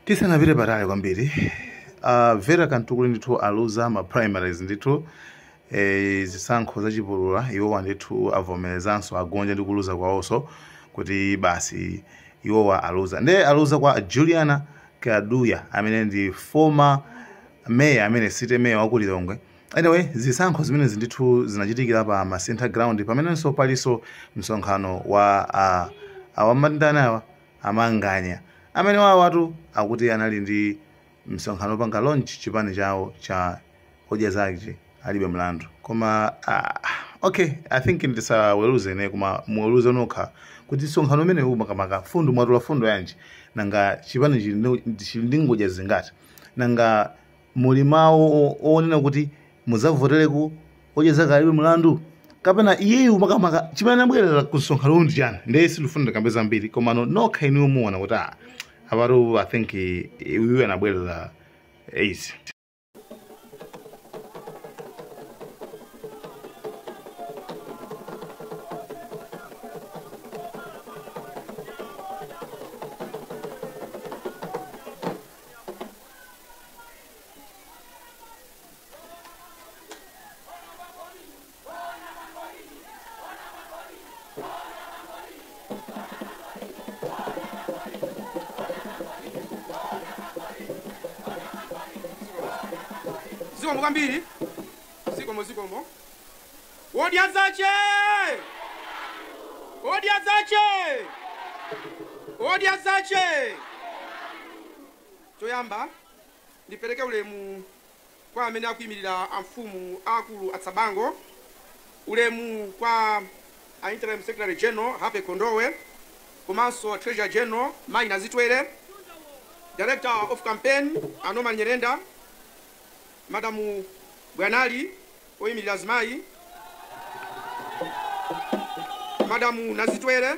Tisanapite patali kwambiri, Vera Kamtukule ndithu aluza ma primaries ndithu, zisankho zachipulula. Iwowa ndithu avomerezanso, agonja ndi kuluza kwawonso kuti basi iwowa aluza. Nde aluza kwa Juliana Kaduya amene ndi former mayor, amene city mayor wa ku Lilongwe. Anyway, zisankho zimenezi ndithu zinachitikira pa Masintha Ground, pamenenso palinso msonkhano wa awamandani awa amanganya amene wawatu akuti anali ndi msonkhano opanga launch chipani chawo cha Odya Zake Alibe Mlandu. Koma okay, I think ndisaweruze ine, koma muweruze nokha kuti msonkhano umene umakamaka fundo mwatula fundo yanji, nanga chipani chili ndi ngodya zingati, nanga muli mawu onena kuti muzavotereku Odya Zake Alibe Mlandu, kapena iyeyu makamaka chimene abwerera ku msonkhano ndi chani? Ndiye sindifuna ndikambe zambiri, koma nokha inuyo muona kuti apatu I think iwiyo anabwerera izi. Zikomo kwambiri, zikomo zikomo. Odya Zache, Odya Zache, Odya Zache. Choyamba ndipereke ulemu kwa amene akuyimirira amfumu akulu atsabango, ulemu kwa a interim secretary general Happy Kondowe, komanso treasurer general Maina Zitwere, director of campaign Anoma Nyerenda, Madamu Bwanali oyimirira azimayi, Madamu Nazitwere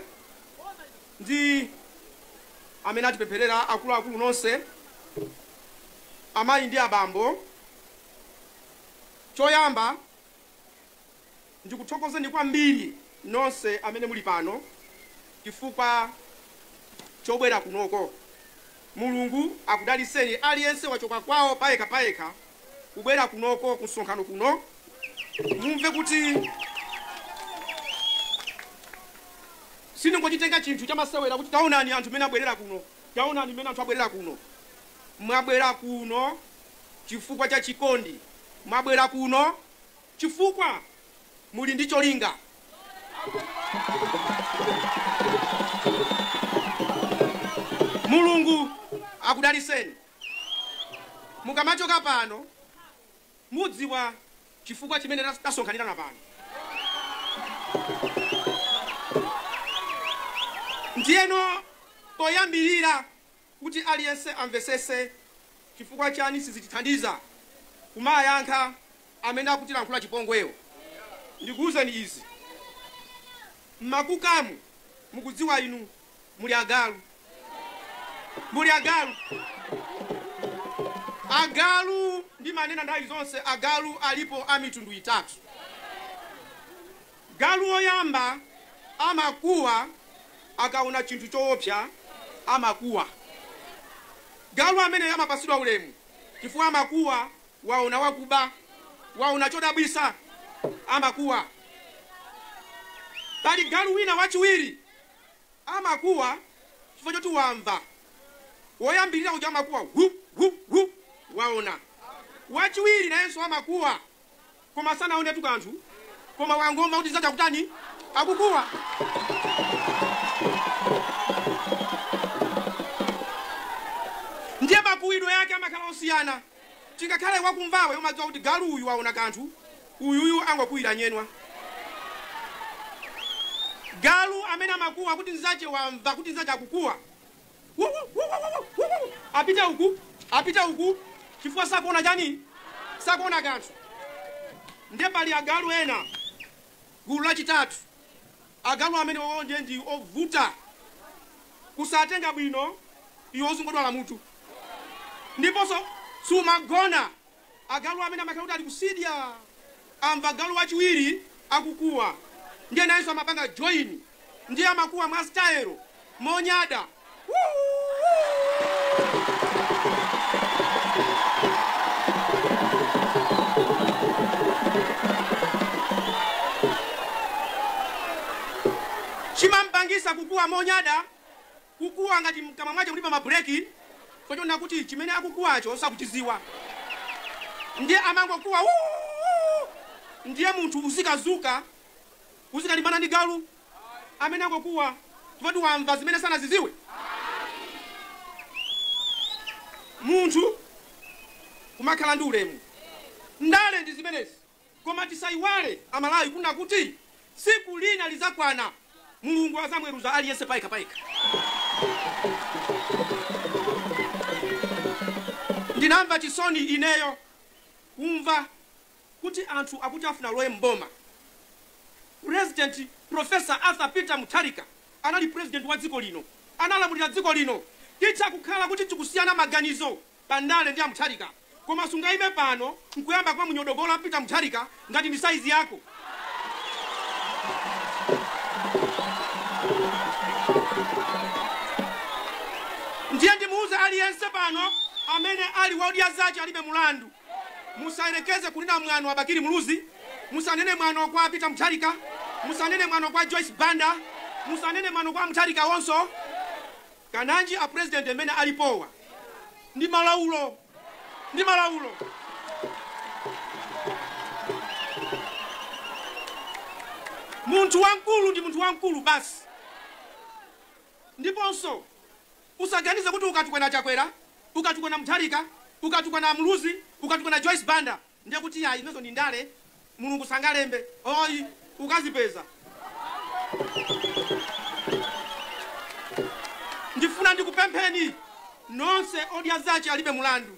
ndi amene atipempherera, akuluakulu nonse, amayi ndi abambo. Choyamba ndikuthokozeni kwambiri nonse amene muli pano chifukwa chobwera kunoko. Mulungu akudaliseni. Aliyense wachoka kwawo payekha payekha kubwera kunoko kusonkhano kuno. Mumve kuti sindingochitenga chinthu chamasewera kuti taonani anthu mene abwerera kuno, taonani mene anthu abwerera kuno. Mwabwera kuno chifukwa cha chikondi, mwabwera kuno chifukwa muli ndi cholinga. Mulungu akudaliseni. Mukamachoka pano mudziwa chifukwa chimene tasonkhanirana pano. Ndiyeno poyambirira kuti aliyense amvesese chifukwa chani sizitithandiza kumayankha amene akutilankhula chipongweyo, ndikuwuzeni izi. Mmakukamu mukudziwa inu muli agalu, muli agalu. Agalu ndimanena nthawi zonse, agalu alipo a mitundu itatu. Galu woyamba amakuwa akaona chinthu choopsa, amakuwa. Galu amene amapasidwa ulemu chifukwa amakuwa, waona wakuba, waona chodabwisa, amakuwa. Pali galu wina wachiwiri amakuwa chifukwa choti wamva. Woyambirira uja amakuwa hu hu hu, waona. Wachiwiri nayenso amakuwa koma sanaonetu kanthu, koma wangomva kuti zacha kutani, akukuwa. Ndiye makuwidwe yake amakhala osiyana. Chingakhale wakumvawe umadziwa kuti galu uyu waona kanthu, uyuyu angokuwira nyenwa. Galu amene amakuwa kuti nzache wamva kuti nzache akukuwa, apite uku, apite uku, chifukwa sakuona chani, sakuona kanthu. Ndiye pali agalu ena, gulu lachitatu, agalu amene wowo ndiye ndi ovuta kusatenga bwino, iwo uzingodwala mutu ndiponso sumagona. Agalu amene amakhala kuti ali kusidya amva galu wachiwiri akukuwa, ndiye nayenso amapanga join, ndiye amakuwa mwa style monyada. Chimampangisa kukuwa monyada, kukuwa ngati mkamwa mwache mulipa mabreki, kochona kuti chimene akukuwacho sakuchiziwa. Ndiye amangokuwa "Wuu!" Ndiye munthu uzikazuka, uzikalimbana ndi galu amene angokuwa chifukwa wamva zimene sanaziziwe. Munthu kumakhala ndi ulemu. Ndale ndi zimenezi, koma tisayiwale Amalawi kuna kuti siku lina lizakwana Mulungu azamweruza aliyense paika paika. Ndinamva chisoni ineyo kumva kuti anthu akuti afuna loye mboma. President Professor Arthur Peter Mutharika anali president wa dziko lino, analamulira dziko lino. Titha kukhala kuti tikusiyana maganizo pandale ndi a Mutharika, koma sungaime pano nkuyamba kwa munyodogola Peter Mutharika ngati ndi saizi yako. Ndiye ndimuuze aliyense pano amene ali waudya zache alibe mulandu, musayerekeze kunena mwano wa Bakili Muluzi, musanene mwano kwa Peter Mutharika, musanene mwano kwa Joyce Banda, musanene mwano kwa Mutharika wonso. Kananji a president amene alipowa ndi malaulo, ndi malaulo. Munthu wamkulu ndi munthu wamkulu basi. Ndiponso usaganize kuti ukatukwana Chakwera, ukatukwana Mutharika, ukatukwana Muluzi, ukatukwana Joyce Banda, ndiye kuti ayi imezo ndi ndale, Mulungu sangalembe. Oyi, ukazipeza. Ndifuna ndikupempheni nonse odya zache alibe mulandu,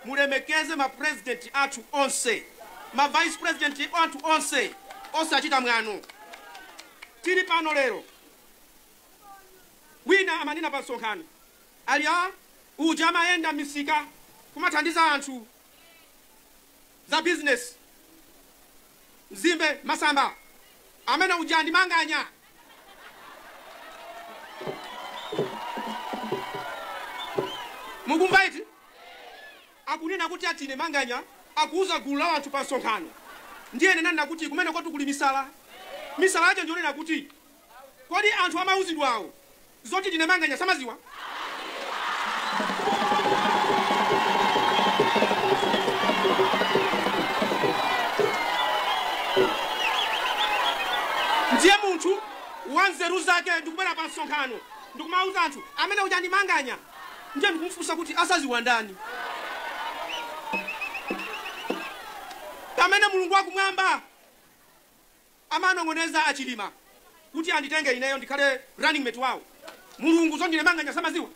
mulemekeze ma president athu onse, ma vice president athu onse, osachita mwano. Tili pano lero, wina amanena pa msonkhano ali a uja amayenda misika kumathandiza anthu za business, mzimbe masamba, amene uja ndi manganya. Mukumva iti? Akunena kuti atine manganya, akuuza gulu la anthu pa msonkhano. Ndiye nenanena kuti kumene kwatu kuli misala. Misala yacho ndionena kuti kodi anthu amauzidwawo zoti ndine manganya samaziwa? Ndiye munthu wanzeru zake ndikubwera pa msonkhano ndikumauza anthu amene uja ndi manganya. Ndiye ndikumfunsa kuti asaziwa ndani? Pamene Mulungu wakumwamba amanong'oneza achilima kuti anditenge ineyo ndikhale running mate wawo, Mulungu zondine manganya samaziwa?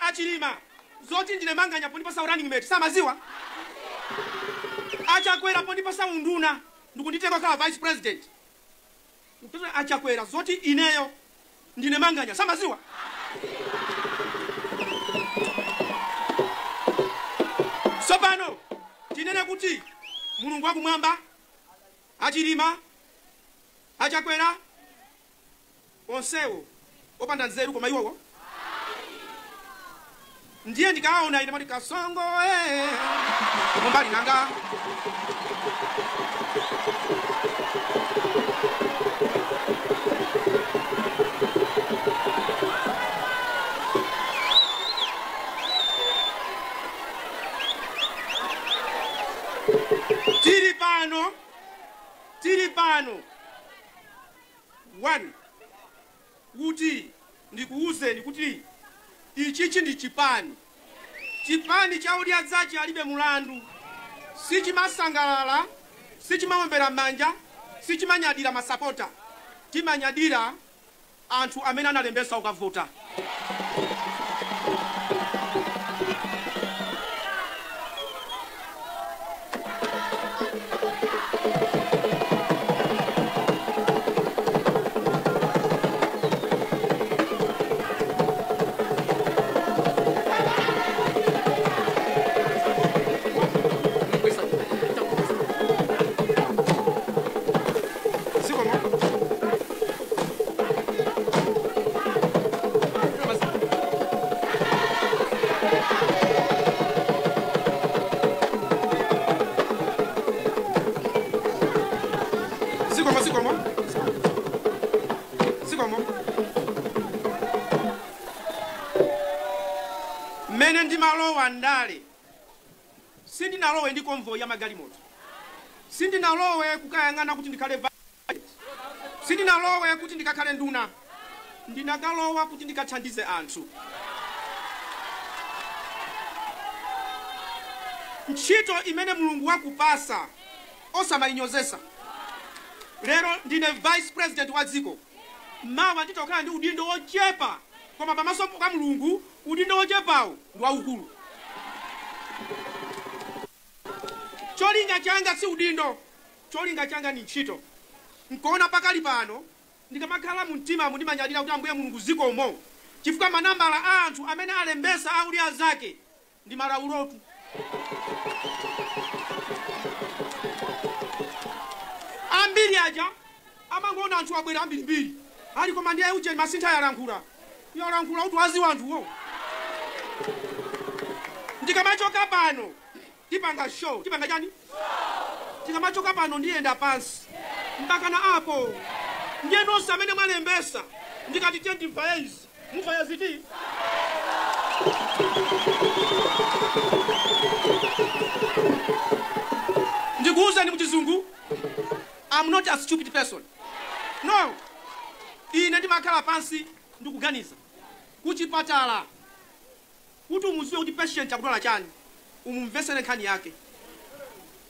Achilima zoti ndine manganya pondipasa running mate samaziwa? Achakwera pondipasa unduna ndikunditenga khala vice president, Achakwera zoti ineyo ndine manganya samaziwa? Sopano tinene kuti Mulungu wakumwamba, achilima, achakwera onsewo opanda nzeru koma iwowo. Ndiye ndikaona ine mati kasongo mbali nanga. Tiri pano, tiri pano. 1 kuti ndikuuzeni kuti ichichi ndi chipani. Chipani cha odya zache alibe mulandu. Sichimasangalala, sichimaombera manja, sichimanyadira masapota. Timanyadira anthu amene analembesa ukavota. Zikomo. Mmene ndimalowa ndale, sindinalowe ndi convoy ya magalimoto, sindinalowe kukayang'ana kuti ndikhale, sindinalowe kuti ndikakhale nduna, ndinakalowa kuti ndikathandize anthu. Ntchito imene Mulungu wakupasa osamayinyozesa. Lero ndine vice president wa dziko, mawa nditokhala ndi udindo wochepa, koma pamaso pa Mulungu udindo wochepawo ndi waukulu. Cholinga changa si udindo, cholinga changa ni ntchito. Nkuona pakali pano ndikamakhala mu mtima ndimanyadira kuti Ambuye Mulungu zikomo, chifukwa manambala a anthu amene alembesa aulia zake ndi malaulotu. Ambiri aja amangoona anthu abwera ambirimbiri ali, koma ndiye uje masintha yalankhula yalankhula kuti waziwa anthuwo. Ndikamachoka pano tipanga show, tipanga chani? Tikamachoka pano ndiyenda pansi mpaka na apo. Ndiye nonse amene mwalembesa ndikati tiye ndimvaye izi, mumvaya ziti? Ndikuwuzani muchizungu, I'm not a stupid person. No, ine ndimakhala pansi ndikuganiza. Kuchipatala kuti umuziwe kuti patient akudwala chani, umumvesere nkhani yake,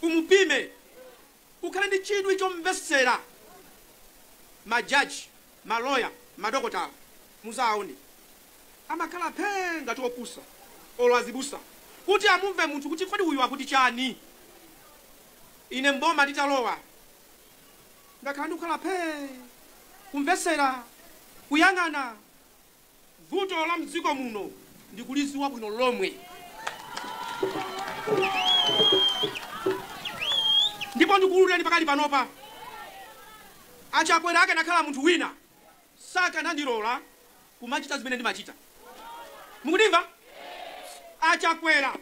umupime, ukhale ndi chidwi chomvesera. Majaji, maloya, madokotala muzaone amakhala phee ngati opusa olo azibusa kuti amumve munthu kuti kodi uyu akuti chani. Ine mboma nditalowa ndakhala ndikukhala phee kumvesera, kuyang'ana. Vuto la mdziko muno ndikuliziwa bwino lomwe, ndipo ndikuwululeni pakali panopa, achakwera akanakhala munthu wina sakanandilola kumachita zimene ndimachita. Mukundimva? Achakwera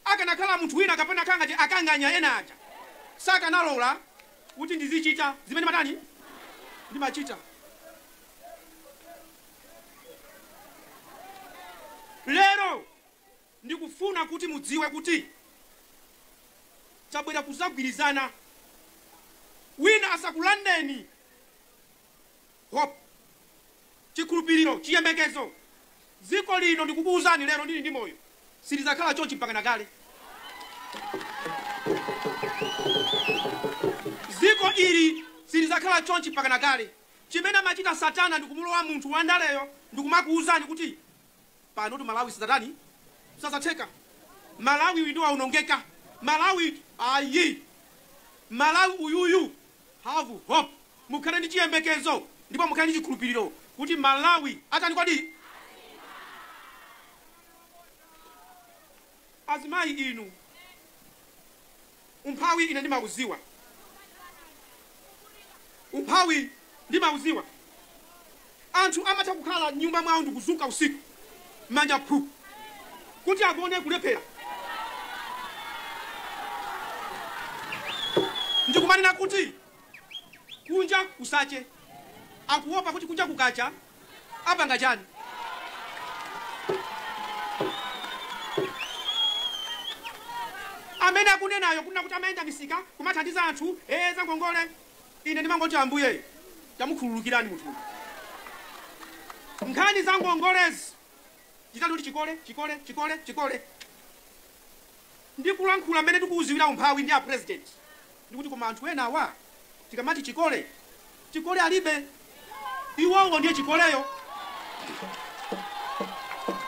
akanakhala munthu wina kapena akangati akanganya ena aja sakanalola kuti ndizichita zimene matani ndimachita. Lero ndikufuna kuti mudziwe kuti tabwera kuzagwirizana. Wina asakulandeni hope, chikhulupiriro, chiyembekezo. Dziko lino ndikukuwuzani lero ndili ndi moyo silizakhala chonchi mpaka nakale. Dziko ili silizakhala chonchi mpaka nakale. Chimene amachita Satana ndikumulowa munthu wandaleyo ndikumakuwuzani kuti pano tu Malawi sizatani sazatheka, Malawi uyu ndi waonongeka, Malawi ayi, Malawi uyuyu. Have hope, mukhale ndi chiyembekezo ndipo mukhale ndi chikhulupiriro kuti Malawi atani kodi? Azimayi inu, umphawi ine ndimauziwa, umphawi ndimauziwa. Anthu amatha kukhala nyumba mwawo ndikuzuka usiku manja phu kuti agone kulephera. Ndikumanena kuti kunja kusache, akuopa kuti kunja kukacha apanga chani. Amene akunenayo kunena kuti amayenda misika kumathandiza anthu za ngongole, ine ndimangoti Ambuye tamukhululukirani munthu. Nkhani za ngongolezi chitali kuti chikole chikole chikole chikole. Ndikulankhula mmene ndikuwuziwira umphawi ndi a president, ndikuti koma anthu ena awa tikamati chikole chikole alibe, iwowo ndiye chikoleyo,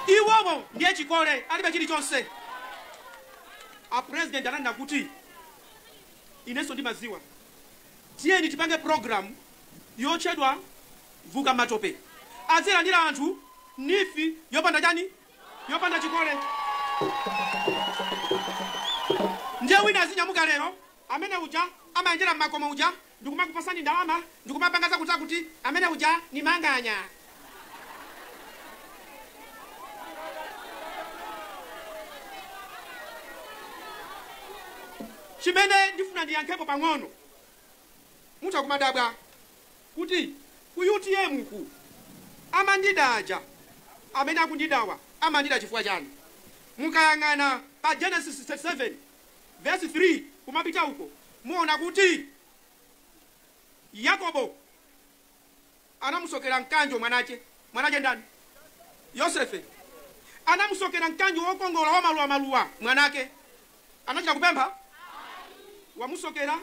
iwowo ndiye chikole, alibe chilichonse. A president ananena kuti inenso ndimaziwa, tiyeni tipange program yotchedwa Vuka Matope, azilandira anthu nifi yopanda chani, yopanda chikole. Ndiye wina azinyamuka lero amene uja amayendera mmakomo uja ndikumakupasani ndalama ndikumapanga zakuti zakuti, amene uja ni manganya. Chimene ndifuna ndiyankhepo pang'ono, mutha kumadabwa kuti ku UTM UTM ku amandida aja amene akundidawa amandida chifukwa chani? Mukayang'ana pa Genesis 37 verse 3 kumapita uko, muona kuti Yakobo anamusokera mkanjo mwanache. Mwanache ndani? Yosefe. Anamusokera mkanjo wokongola wa maluwa maluwa mwanake. Anachita kupempha? Wamusokera.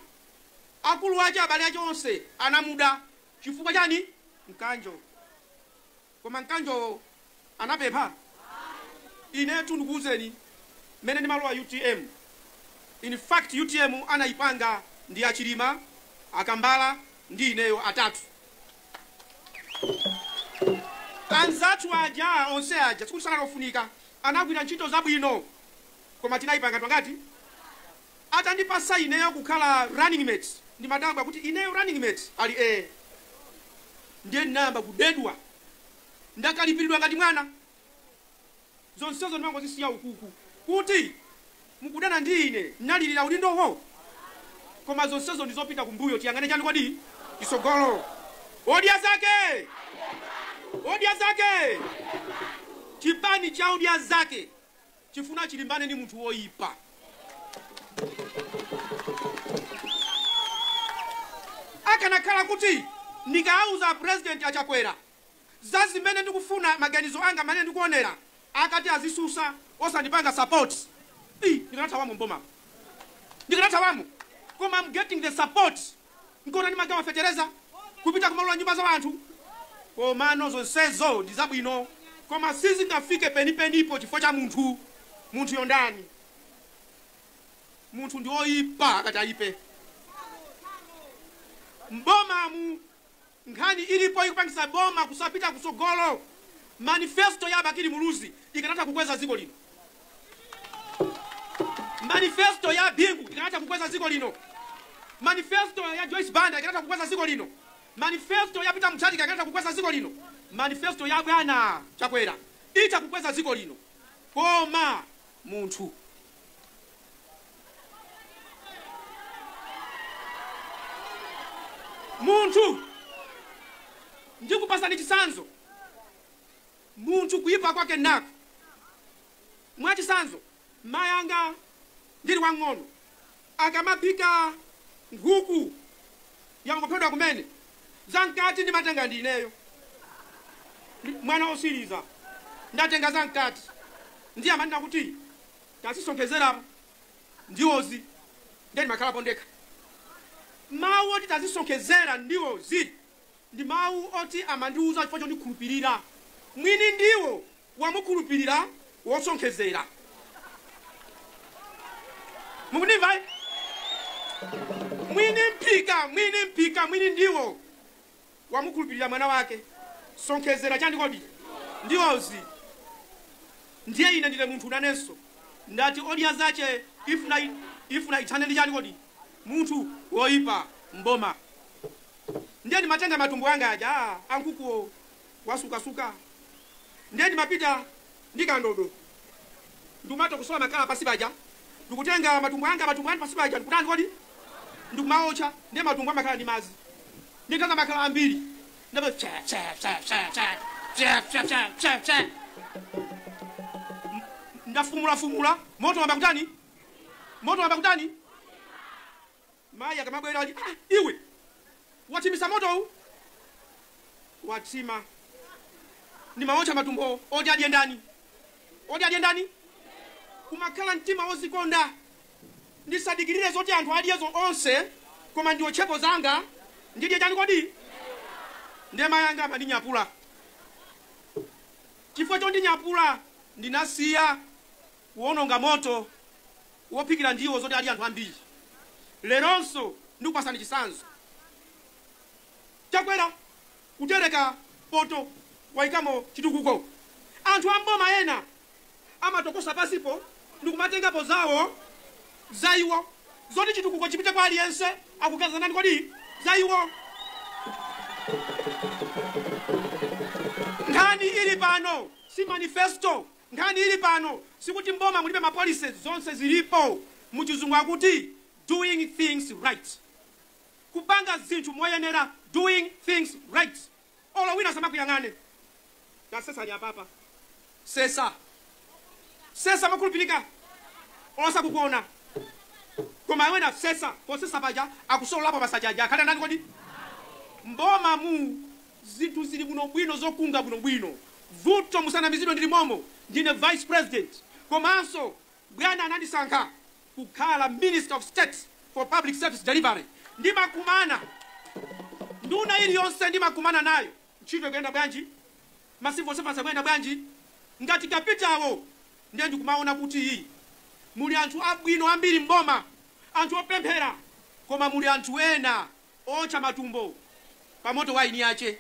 Akulu ache abale ache onse anamuda chifukwa chani? Mkanjo. Koma mkanjo anapempha? Ine ndikuuzeni mene ndi malo a UTM. In fact UTM anaipanga ndi Achilima, Akambala ndi ineyo atatu. Anzathu aja onse aja sikuti sanalofunika, anagwira ntchito zabwino, koma tinayipanga twangati atandipasa ineyo kukhala running mate. Ndimadabwa kuti ineyo running mate ali ndiye ndinayamba kudedwa, ndakalipiridwa ngati mwana. Zonsezo ndimangozisiya ukuku kuti mukudana ndi ine nalilira ulindowo, koma zonsezo ndizopita kumbuyo. Tiyang'ane chani kodi? Chisogolo. Odya zake, odya zake. Chipani cha odya zake chifuna chilimbane ndi munthu woyipa. Akanakhala kuti ndikauza president Achakwera za zimene ndikufuna, maganizo anga amene ndikuonera, akati azisusa osandipanga support, ndikanathawamo mboma, ndikanathawamo. Koma I'm getting the support. Nkona ndimagawa fetereza kupita kumalola nyumba za anthu. Komano zonsezo ndi zabwino, koma sizingafike penipenipo chifukwa cha munthu. Munthu yondani? Munthu ndi oyipa akati ayipe. Mbomamu nkhani ilipo ikupangisa boma kusapita kusogolo. Manifesto ya Bakili Muluzi ikanatha kukweza dziko lino. Manifesto ya Bingu ikanatha kukweza dziko lino. Manifesto ya Joyce Banda ikanatha kukweza dziko lino. Manifesto ya Peter Mutharika ikanatha kukweza dziko lino. Manifesto ya bwana Chakwera ita kukweza dziko lino. Koma munthu munthu ndikupasani chisanzo. Munthu kuyipa kwake nako. Mwachisanzo, mayanga ndili wang'ono akamapika nkhuku yangophedwa kumene, zamkati ndimatenga ndi ineyo mwana osiriza, ndatenga zamkati. Ndiye amanena kuti tazisonkhezerapo ndiwozi, ndiye ndimakhalapo ndekha. Mawu oti tazisonkhezera ndiwozi ndi mawu oti amandiuza chifukwa chondikhulupirira. Mwini ndiwo wamukhulupirira wosonkhezera. Mukundimva? Mwini mphika, mwini mphika, mwini ndiwo wamukhulupirira mwana wake. Sonkhezera chani kodi? Ndiwozi. Ndiye ine ndine munthu nanenso ndati odya zache ifuna ithane ndi chani kodi? Munthu woyipa mboma. Ndiye ndimatenga matumbo anga aja ankukuwo wasukasuka. Ndiye ndimapita ndi kandodo, ndikumato kusola makala pasi paja, ndikutenga matumbo anga pasi paja, ndikutani kodi? Ndikumaotcha. Ndiye matumbo amakhala ndi mazi, ndikaza makhala ambiri, ndabe cha cha cha cha cha cha cha cha cha cha, ndafumula fumula moto wamba kutani, moto wamba kutani. Mayi akamabwera ali, iwe wathimisa moto u wathima. Ndimaotcha matumbo oti adye ndani, oti adye ndani. Kumakhala mtima wozikonda, ndisadikirire zoti anthu adyezo onse, koma ndiotchepo zanga ndidye chani kodi? Ndiye mayi anga amandinyapula. Chifukwa chondinyapula ndinasiya kuwononga moto wophikira ndiwo zoti adye anthu ambiri. Leronso ndikupasani chisanzo. Chakwera kutereka poto waikamo chitukuko. Anthu amboma ena amatokosa pasipo ndikumatengapo zawo za iwo zoti chitukuko chipite kwa aliyense, akugaza nani kodi? Za iwo. Nkhani ili pano si manifesto. Nkhani ili pano sikuti mboma mulibe ma policies, zonse zilipo. Muchizungu akuti doing things right, kupanga zinthu moyenera, doing things right. Olo wina samakuyang'ane. Tasesani apapa. Sesa. Sesa makhulupirika. Osakukuona. Koma wena sesa, posesa paja akusolapo masajaja. Akhale ndani kodi? Mboma mu zinthu zili bwinobwino zokunga bwinobwino. Vuto musanamizidwe ndili momo. Ndine vice president. Komanso bwana anandisankha kukhala Minister of State for Public Service Delivery. Ndimakumana nduna iliyonse ndimakumana nayo. Ntchito ikuyenda bwanji? Ma civil servants akuyenda bwanji? Ngati kapitawo ndiye ndikumaona kuti iyi muli anthu abwino ambiri mboma, anthu opemphera, koma muli anthu ena otcha matumbo pamoto wa eni ache.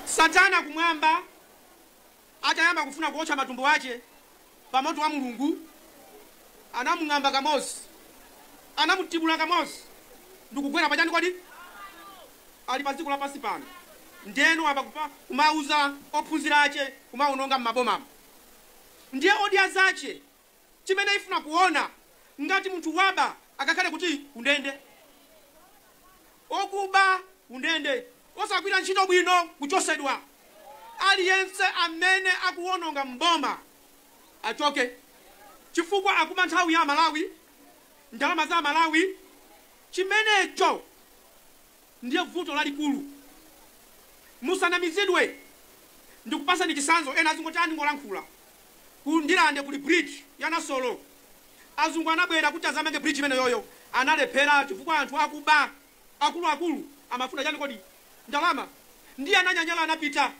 Satana kumwamba atayamba kufuna kuotcha matumbo ache pamoto wa Mulungu, anamung'amba kamosi, anamutibula kamosi ndikugwera pachani kodi ali pa dziko lapansi pano. Ndeno apakupa kumauza ophunzira ache kumaononga m'mabomamo. Ndiye odya zache chimene ifuna kuona ngati munthu waba akakhale kuti kundende, okuba kundende, osagwira ntchito bwino kuchosedwa. Aliyense amene akuwononga mboma achoke, chifukwa akuma nthawi ya Malawi, ndalama za Malawi. Chimenecho ndiye vuto lalikulu. Musanamizidwe. Ndikupasani chisanzo. Ena azungu tani ngolankhula kundilande kuli bridge ya Nasolo. Azungu anabwera kuti azamange bridge imene yoyo, analephera chifukwa anthu akuba akuluakulu amafuna chani kodi? Ndalama. Ndiye ananyanyala anapita.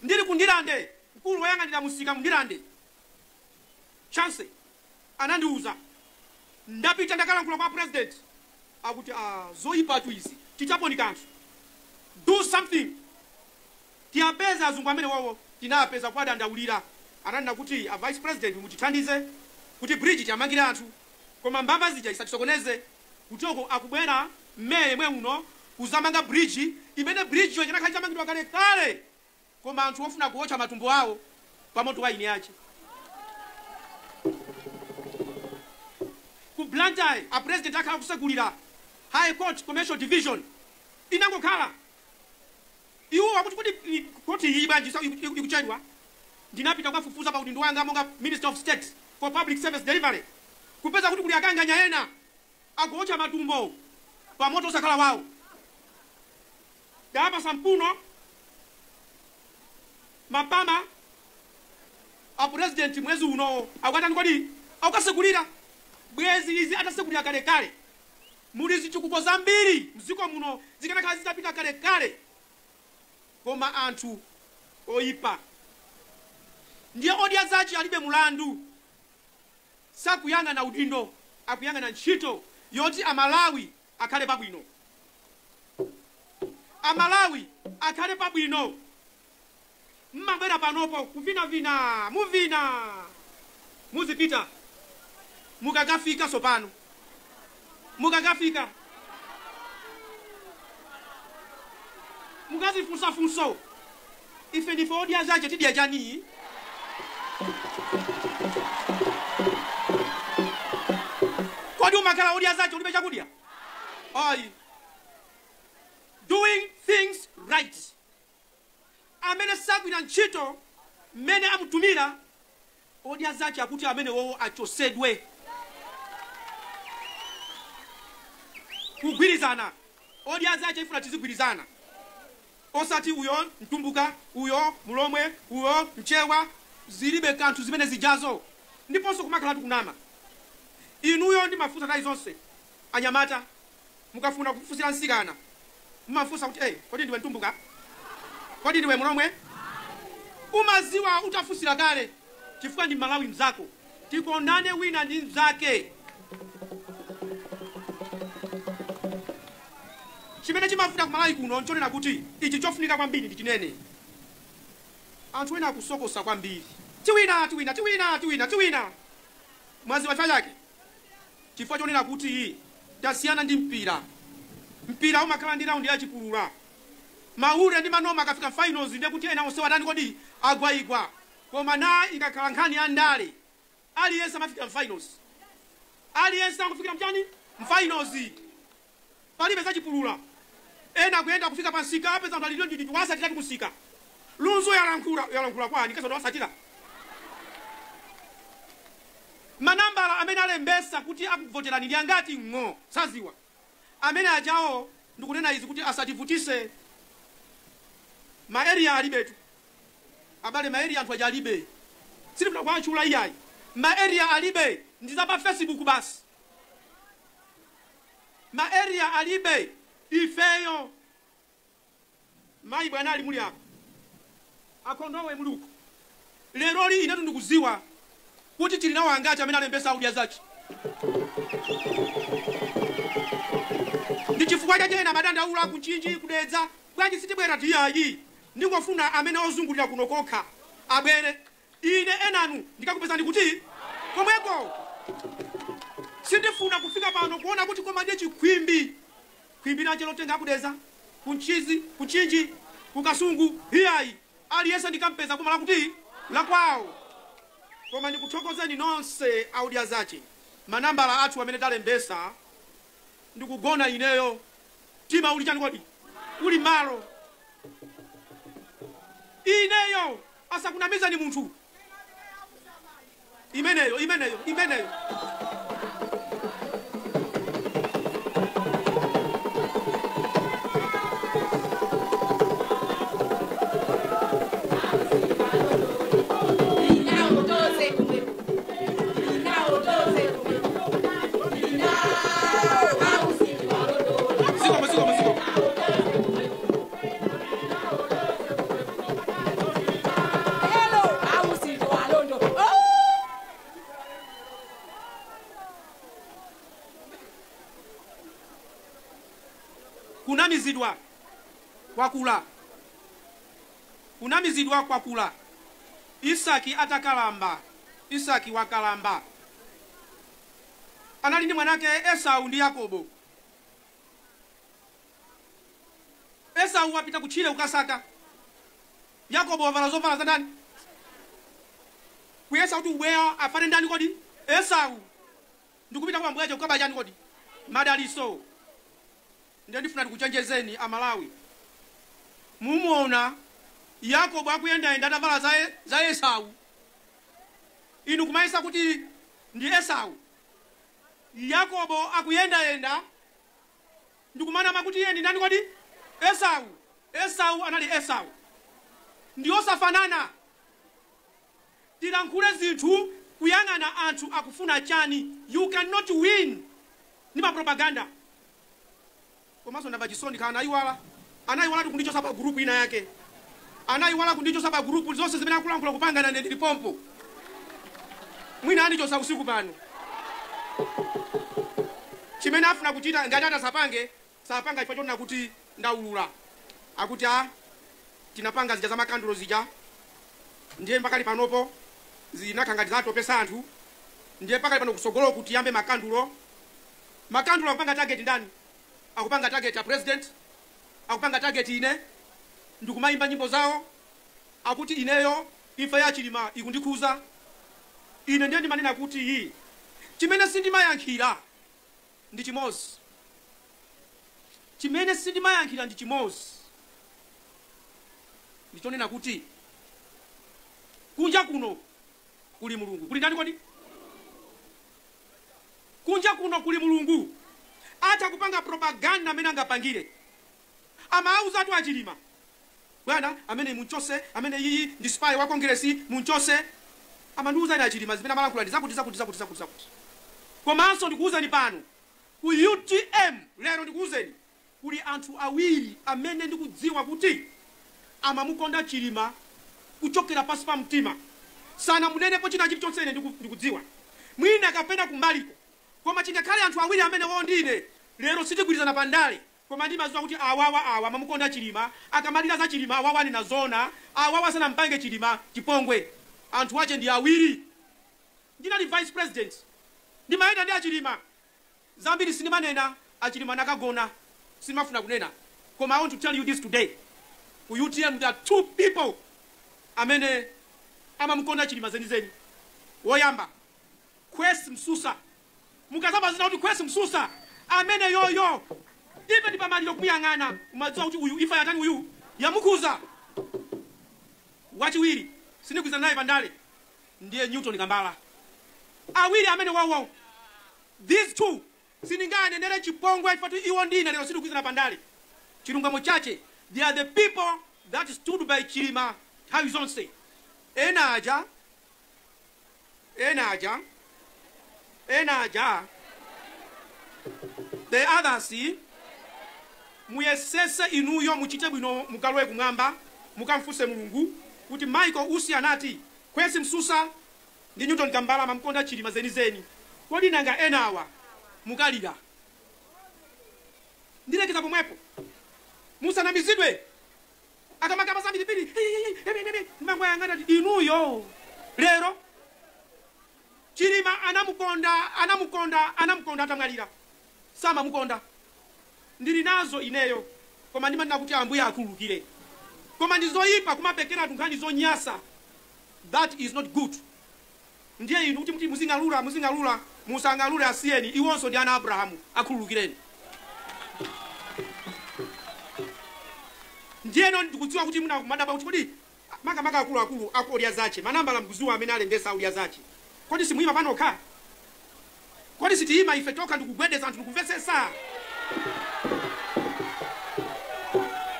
Ndili kundilande, mkulu woyang'anira musika mundilande Chance anandiuza, ndapita ndakalankhula kwa president akuti zoyipa tu izi, tichaponi kanthu, do something. Tiyapeza azungu amene wowo, tinapeza kwadandaulira. Ananena kuti a vice president mutithandize kuti bridge tiyamangire anthu, koma mbamba zija isatisokoneze. Kutoko akubwera mmeye mwe uno kuzamanga bridge imene bridge yo inakhala itamangidwa kale kale, koma anthu ofuna kuotcha matumbo awo pamoto wa ine ache. Ku Blantyre a president akhala kusegulira High Court Commercial Division inangokhala iwo akuti kuti koti iyi bwanji ikuchedwa. Ndinapita kukafufuza pa udindo wanga monga Minister of State for Public Service Delivery, kupeza kuti kuli akanganya ena akuotcha matumbo pamoto osakhala wawo. Dapa sampuno mapama a president mwezi uno akatani kodi akasegulira bwezi izi atasegulira kale kale. Muli zichikuko zambiri mziko muno zikanakhala zitapita kale kale, koma anthu oyipa. Ndiye odya zachi alibe mulandu, sakuyang'ana udindo, akuyang'ana ntchito yoti Amalawi akhale pabwino. Amalawi akhale pabwino. Mmabwera panopo kuvinavina, muvina, muzipita mukakafika sopano, mukakafika mukazifunsafunso, ife ndife odya zache tidya chani? Kodi umakhala odya zache ulibe chakudya? Ayi. Doing things right. Amene sagwira ntchito mmene amutumira odya zache akuti amene wowo achosedwe. Kugwirizana. Odya zache ifuna tizigwirizana. Osati uyo mtumbuka, uyo mulomwe, uyo mchewa, zilibe kanthu zimene zijazo. Ndiponso kumakhala tikunama. Inuyo ndi mafuta nthawi zonse. Anyamata mukafuna kufusira nsikana, mumafusa kuti hey, kodi ndiwe mtumbuka? Kodi ndiwe mulomwe? Umaziwa utafusira kale chifukwa ndi Malawi mzako. Tikondane wina ndi mzake. Chimene chimavuta kumalawi kuno nchonena kuti ichi chofunika kwambiri ndi chinene. Anthu ena akusokosa kwambiri. Tiwina, tiwina, tiwina, tiwina, tiwina. Mwaziwa chifukwa chake? Chifukwa chonena kuti tasiyana ndi mpira. Mpira umakhala ndi raundi yachipulula. Maule ndi manoma akafika finals ndiye kuti ena onse watani kodi agwayigwa. Koma na ikakhala nkhani ya ndale, aliyense amafika finals. Aliyense akufikira mchani? Finals. Palibe zachipulula. Ena akuyenda kufika pa nsika apeza anthu alilio nditi wasatira kusika. Lunzu yalankhula, yalankhula kwani kasa wasatira. Manambala amene alembesa kuti akuvoterani ndi angati ng'o saziwa. Amene ajawo ndikunena izi kuti asativutise. Ma area alibetu. Abale ma area anthu aja alibe. Sitifuna kuwatchula iyayi. Ma area alibe ndi za pa Facebook basi. Ma area alibe ifeyo. Mayi bwana ali muli apa. Akhondowe muli uko. Leroli inetu ndikuziwa kuti tili nawo angati amene alembesa audya zachi. Ndi chifukwa chake ena madandaula kunchinji kudedza bwanji sitibwera tiyayi. Ndingofuna amene ozungulira kuno kokha abwere. Ine enanu ndikakupezani kuti komweko. Sindifuna kufika pano kuona kuti koma ndiye chikhwimbi. Khwimbi lache lotenga akudeza kunchizi, kunchinji, kukasungu, hiyayi. Aliyense ndikampeza boma lakuti la kwawo. Koma ndikuthokozeni nonse audya zache. Manambala athu amene talembesa ndikugona ineyo. Tima uli chani kodi? Uli malo. Ineyo asakunamiza ni munthu. Imeneyo, imeneyo, imeneyo. Kunamizidwa kwakula. Kunamizidwa kwakula. Isaki atakalamba. Isaki wakalamba. Anali ndi mwanake Esau ndi Yakobo. Esau wapita kuchile ukasaka. Yakobo wavala zovala za ndani? Kuyesa kuti ubweya afane ndani kodi? Esau. Ndikupita kwa mbweja kukaba chani kodi? Madaliso. Ndiye ndifuna ndikuchenjezeni Amalawi. Mumuona Yakobo akuyenda atavala za Esau. Inu kumaisa kuti ndi Esau. Yakobo akuyenda ndikumana makuti iye ndi ndani kodi? Esau. Esau anali Esau. Ndiyosafanana. Tilankhule zinthu kuyang'ana anthu akufuna chani. You cannot win ni ma propaganda. Komanso ndamva chisoni kana anaiwala. Anaiwala kundicho pa group ina yake. Anaiwala kundicho pa group zonse zimene akulankhula kupangana ndi ndilipompo. Mwina andichosa usiku pano. Chimene afuna kuchita ngati atasapange, sapanga chifukwa chonena kuti ndaulula. Akuti a tinapanga zija za makandulo zija. Ndiye mpakali panopo zinakha ngati zatopesa anthu. Ndiye pakali pano kusogolo kuti yambe makandulo. Makandulo akupanga target ndani? Akupanga target ya president, akupanga target ine, ndikumayimba nyimbo zawo, akuti ineyo imfa ya Chilima ikundikhuza. Ine ndiye ndimanena kuti iyi chimene sindimayankhira ndi chimozi. Chimene sindimayankhira ndi chimozi. Ndichonena kuti kunja kuno kuli Mulungu. Kuli ndani kodi? Kunja kuno kuli Mulungu. Acha kupanga propaganda amene angapangire. Amauza atu achilima. Bwana amene munchose, amene iyi ndi spy wa Congress munchose. Amandiuza ine achilima zimene amalankhula ndi zakuti zakuti zakuti zakuti zakuti. Komanso ndikuwuzani pano ku UTM lero ndikuwuzeni kuli anthu awiri amene ndikudziwa kuti amamukonda Chilima kuchokera pasi pa mtima. Sana munenepo china chilichonse ine ndikudziwa. Mwina kapena kumbaliko. Koma chingakhale anthu awiri amene wao ndine lero sitigwirizana pandale. Koma ndimadziwa kuti awawa awa mamukonda Chilima, akamalira za Chilima awawa nena zona, awawa sanampange Chilima chipongwe. Anthu ache ndi awiri. Ndinali vice president, ndimayenda ndi aChilima. Zambiri sindimanena, aChilima nakagona, sindimafuna kunena. Koma I want to tell you this today, ku UTM there are two people amene amamukonda Chilima zenizeni. Woyamba Kwesi Msusa. Mukazamba zina kuti Kwesi Msusa amene yoyo even pamaliro kumuyang'ana umadziwa kuti uyu ifa yatani, uyu yamukhuza. Wachiwiri sindigwirizana naye pandale ndiye Newton Kambala. Awiri amene wawo, these two sindinganenere chipongwe chifukwa iwo ndine lero sindigwirizana pandale. Chilungamo chache, they are the people that stood by Chilima nthawi zonse. Ena aja, ena aja, ena aja, the others, muyesese inuyo muchite bwino, mukalowe kumwamba mukamfunse Mulungu kuti Michael Usi anati Kwesi Msusa ndi Newton Kambala mamkonda Chilima zenizeni, kodi nanga enawa? Mukalira. Ndilekeza pomwepo. Musanamizidwe akamakamba zambiripiri mangwayang'ana inuyo lero. Chilima anamukonda, anamukonda, anamukonda. Atamwalira samamukonda. Ndili nazo ineyo, koma ndimanena kuti Ambuye akhululukire. Koma ndizoyipa kumapekera anthu nkhani zonyasa. That is not good. Ndiye inu kuti muti muzing'alula, muzing'alula, musang'alule, asiyeni. Iwonso ndi ana Abrahamu, akhululukireni. Ndiyeno ndikudziwa kuti muna kumadaba kuti kodi makamaka akuluakulu aku Odya Zache, manambala mkuziwa amene alembesa Odya Zache, kodi simuyima panokha? Kodi sitiyima ife tokha ndikugwedeza anthu ndikumvesesa?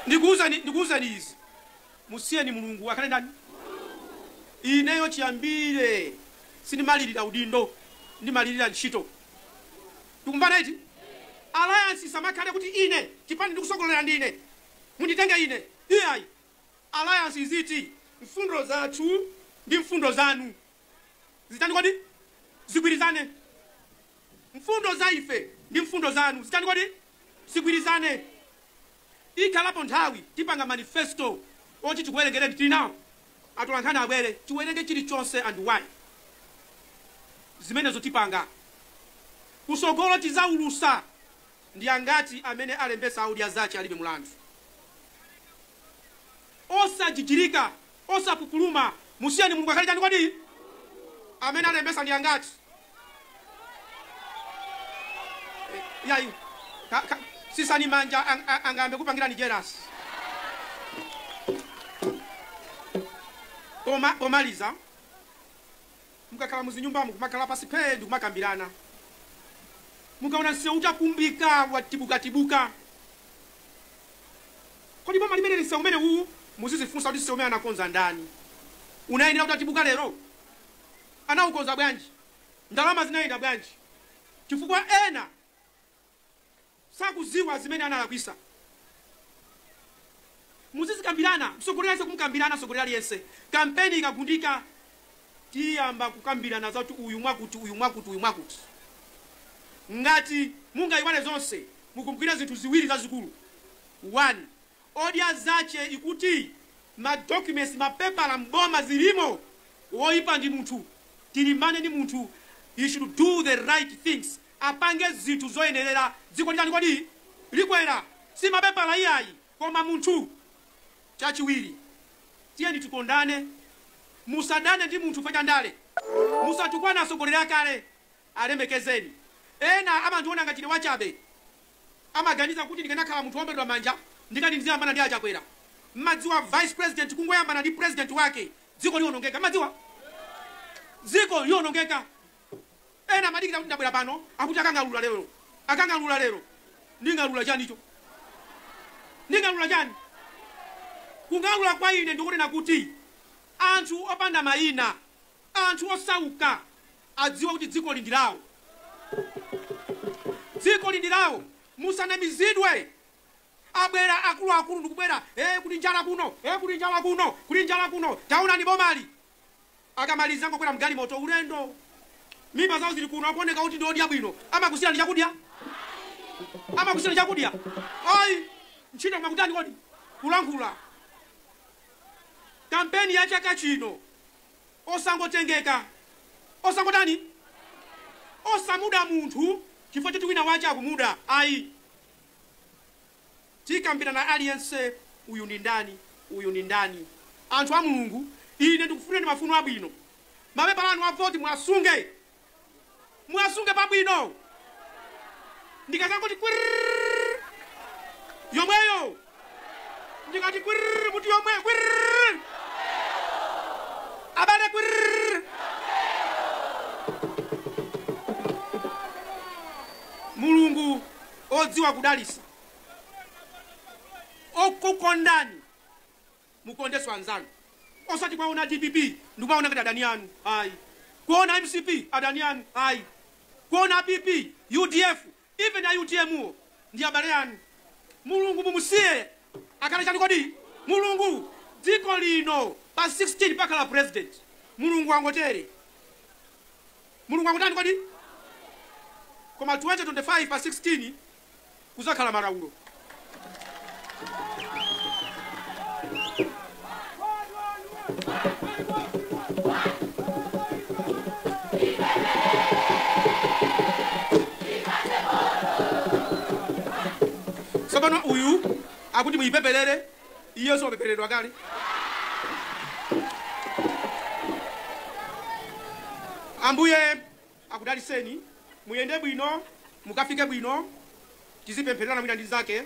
Ndikuwuzani, ndikuwuzani izi, musiyeni Mulungu akhale ndani. Ineyo chiyambire sindimalirira udindo, ndimalirira ntchito. Tikumvana iti? Alliance samakhale kuti ine chipani ndikusogolera ndine, munditenge ine, iyayi. Alliance iziti mfundo zathu ndi mfundo zanu zitani kodi? Zigwirizane. Mfundo za ife ndi mfundo zanu zitani kodi? Zigwirizane. Ikhalapo nthawi tipanga manifesto oti tikuwerengereni. Tili nawo, atolankhani abwere tiwerenge chilichonse and why. Zimenezo tipanga kusogolo, tizaulusa ndi angati amene alembesa Audya Zache alibe mulandu. Osajijirika, osapupuluma, musiyeni Mulungu akhale chani kodi? Amene alembesa ndi angati? Yayi, sisani manja, angambe kupangirani jealous. Koma pomaliza, mukakhala muzinyumbamo kumakhala pasi phe ndikumakambirana. Mukaona msewu utakumbika, watibukatibuka, kodi boma limene msewu umene uwu, muzizifunsa kuti msewu umene anakonza ndani? Unayenera kuti atibuka lero? Anaukonza bwanji? Ndalama zinayenda bwanji? Chifukwa ena sakuziwa zimene analakwisa. Muzizikambirana, mtsogoleri aliyense kumukambirana mtsogoleri aliyense. Kampeni ikagundika tiyamba kukambirana zati uyu mwakuti, uyu mwakuti, uyu mwakuti. Ngati mungayiwale zonse, mukumbukire zinthu ziwiri zazikulu. One, Odya Zache ikuti ma documents, mapepala mboma zilimo. Woyipa ndi munthu, tilimbane ndi munthu. He should do the right things, apange zinthu zoyenerera. Dziko litani kodi? Likwera. Si mapepala iyayi, koma munthu. Chachiwiri, tiyeni tikondane. Musadane ndi munthu pachandale, musatukwane atsogoleri akale, alemekezeni. Ena amandiona ngati ine wachabe, amaganiza kuti ndikanakhala munthu wombedwa manja ndikati ndiziyambana ndi aChakwera. Mmadziwa vice president kungoyambana ndi president wake dziko liwonongeka? Mmadziwa dziko liwonongeka? Ena amadikira kuti ndabwera pano, akuti akang'alula lero, akang'alula lero. Nding'alula chanicho? Nding'alula chani? Kung'alula kwa ine ndikunena kuti anthu opanda mayina, anthu osauka adziwe kuti dziko li ndi lawo, dziko li ndi lawo. Musanamizidwe. Abwera akuluakulu ndikubwera, kuli njala kuno, kuli njala kuno, kuli njala kuno, taonani bomali. Akamaliza ngokwera mgalimoto ulendo, mimba zawo zili kuno, akuoneka kuti ndi odya bwino. Amakusiyani chakudya? Amakusiyirani chakudya? Ayi. Ntchito makutani kodi? Kulankhula. Kampeni ya chaka chino osangotengeka, osangotani, osamuda munthu chifukwa choti wina wache akumuda, ayi. Tikambirana aliyense, uyu ndi ndani, uyu ndi ndani. Anthu a Mulungu, ine ndikufunirani mafuno abwino. Mapepala anu a voti mwasunge, mwasunge pabwino. Ndikazangoti kwirrrr yomweyo, ndikati kwirrrr muti yomweyo kwirrrr, abale kwirrrr. Mulungu odziwa kudalisa, okukondani, mukondeso anzanu. Osati kwaona DPP ndikumaona ngati adani anu, ayi. Kuona MCP adani anu, ayi. Kuona PP, UDF, even a UTM ndi abale anu. Mulungu mumusiye akhale chani kodi? Mulungu. Dziko lino pa 16 pakhala president. Mulungu angotere, Mulungu angotani kodi? Koma 2025 pa 16 kuzakhala malaulo. Tsopano uyu akuti muyipepelere, iyenso wapeperedwa kale. Ambuye akudaliseni, muyende bwino, mukafike bwino, tizipemphererana mwina ndi zake.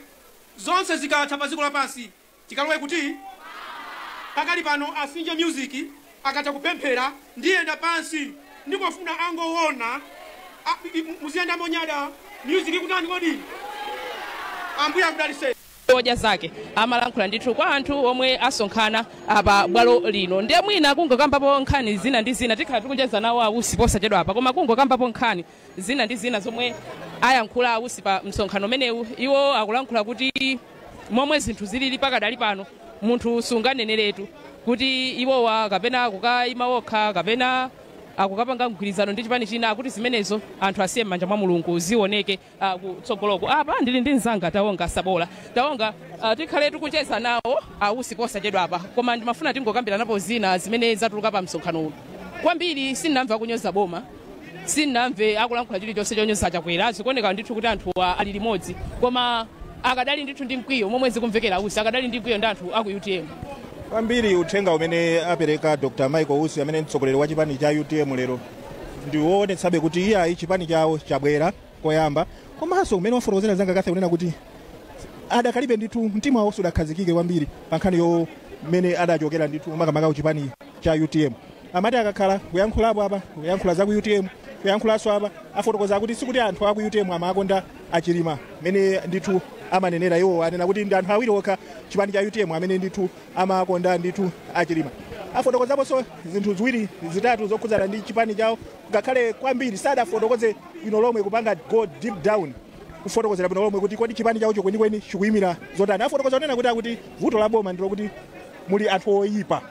Zonse zikatha pa dziko lapansi tikalowe kuti pakali pano asinje music akatha kupemphera, ndiyenda pansi ndikofuna angoona muziyenda monyada music ikutani kodi? Ambuye akudaliseni. Odya zake amalankhula ndithu kwa anthu omwe asonkhana apa bwalo lino. Ndiye mwina kungokambapo nkhani zina ndi zina, tikhala tikucheza nawo Ausi posachedwa apa, koma kungokambapo nkhani zina ndi zina zomwe ayankhula Ausi pa msonkhano umenewu. Iwo akulankhula kuti momwe zinthu zilili pakadali pano, munthu sunganeneretu kuti iwowa kapena akukayima okha kapena akukapanga mgwirizano ndi chipani china, akuti zimenezo anthu asiye m'manja mwa Mulungu, zioneke kutsogoloko. Apa ndili ndi mzanga Tawonga Sabola. Tawonga, tikhale tikucheza nawo Ausi posachedwa apa, koma ndimafuna tingokambira napo zina zimene zatuluka pa msonkhano uno. Kwambiri sindinamve kunyoza boma, sindinamve akulankhula chilichonse chonyoza Chakwera. Zikuoneka ndithu kuti anthu ali limodzi, koma akadali ndithu ndi mkwiyo. Momwe zikumvekera, Ausi akadali ndi mkwiyo ndi anthu aku UTM. Kwambiri uthenga umene apereka Dr Michael Usi, amene mtsogoleri wa chipani cha UTM lero, ndiwoonetsabe kuti iyayi, chipani chawo chabwera koyamba, komanso umene wafotokozera zanga kathe kunena kuti adakalibe ndithu mtima wawo sudakhazikike kwambiri pa nkhani yo mmene adachokera ndithu, makamaka kuchipani cha UTM. Amati akakhala kuyankhulapo apa, kuyankhula za ku UTM, kuyankhulanso apa, afotokoza kuti sikuti anthu aku UTM amakonda Achilima mmene ndithu amanenera iwo. Anena kuti ndi anthu awiri okha chipani cha UTM amene ndithu amakonda ndithu Achilima. Afotokozaponso zinthu ziwiri zitatu zokhudzana ndi chipani chawo, ngakhale kwambiri sadafotokoze bwino lomwe, kupanga go deep down kufotokozera bwino lomwe kuti kodi chipani chawocho kwenikweni chikuyimira zotani. Afotokoza kunena kuti akuti vuto la boma ndilo kuti muli anthu oyipa,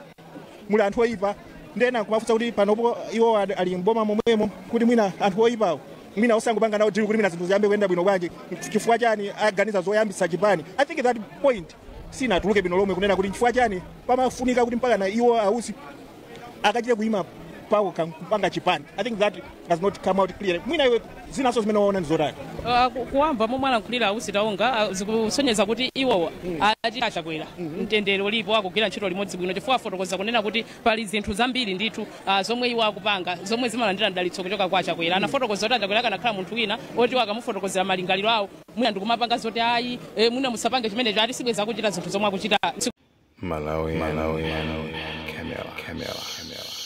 muli anthu oyipa. Ndena kumafunsa kuti panopo iwo ali mboma momwemo, kuti mwina anthu oyipawo mwina osangopanga nawo deal kuti mwina zinthu ziyambe kuyenda bwino bwanji? Chifukwa chani aganiza zoyambitsa chipani? I think that point sinatuluke bwino lomwe, kunena kuti chifukwa chani pamafunika kuti mpaka na iwo Ausi akachite kuyima pawo kupanga chipani. I think that has not come out clearly. Mwina iwe zinaso zimene waona ndi zotani? Kuwamva momwe alankhulira Ausi, Taonga, zikusonyeza kuti iwowa ati Achakwera mtendere ulipo, akugwira ntchito limodzi bwino, chifukwa afotokoza kunena kuti pali zinthu zambiri ndithu zomwe iwo akupanga zomwe zimalandira mdalitso kuchoka kwa Achakwera. Anafotokoza kuti Achakwera akanakhala munthu wina oti akamufotokozera malingaliro awo, mwina ndikumapanga zoti ayi, mwina musapange chimenecho, ati sibweza akuchita zinthu zomwe akuchita. Malawi, Malawi, Camera, Camera, Camera.